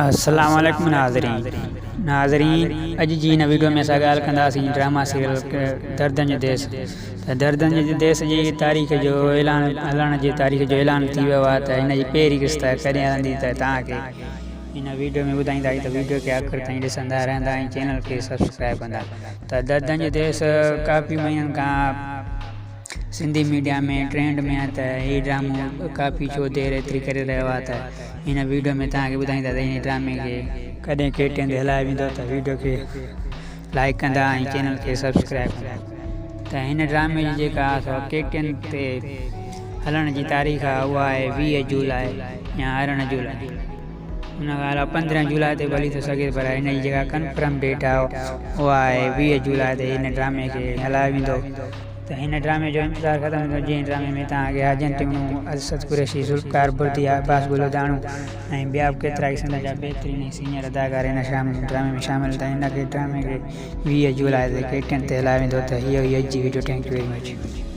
السلام عليڪم ناظرين ناظرين اڄ جي هن ويڊيو ۾ اسان ڳالهه ڪنداسين ڊراما سيريل دردن جو ديس ته دردن جي ديس جي تاريخ جو اعلان هلڻ جي تاريخ جو اعلان ٿي ويو آهي ته هن جي پهرين قسط ڪڏهن هلندي ته توهان کي هن ويڊيو ۾ ٻڌائينداسين ته ويڊيو کي آخر تائين ڏسندا رهندا ۽ چينل کي سبسڪرائب ڪندا ته دردن جو ديس ڪافي مهينن کان سنڌي ميڊيا ۾ ٽرينڊ ۾ آهي ته هي ڊرامو ڪافي ڇو دير ايتري ڪري رهيو آهي ته هن ويڊيو ۾ توهان کي ٻڌائيندا ته هن ڊرامي کي ڪڏهن ڪهڙي ٽائيم تي هلايو ويندو ته ويڊيو کي لائيڪ ڪندا ۽ چينل کي سبسڪرائب ڪندا ته هن ڊرامي جي جيڪا سو ڪي ٽين تي هلڻ جي تاريخ آهي اها آهي 20 جولاء يا 18 جولاء ان کان علاوه 15 جولاء تي به هلي ٿو سگهي پر هن جي جيڪا ڪنفرم ڊيٽ آهي اها آهي 20 جولاء تي هن ڊرامي کي هلايو ويندو ته هن ڊرامي جو انتظار ختم ٿيندو جنهن ڊرامي ۾ توهان کي حاجن ٽيمون، اسد قريشي، ذوالفقار بردي، عباس گل اڌاڻو ۽ ٻيا به ڪيترائي سنڌ جا بهترين ۽ سينيئر اداڪار هن ڊرامي ۾ شامل ته هن کي ڊرامي کي 20 جولاء تي ڪي ٽين تي هلايو ويندو ته هيء هئي اڄ جي video thank you very much.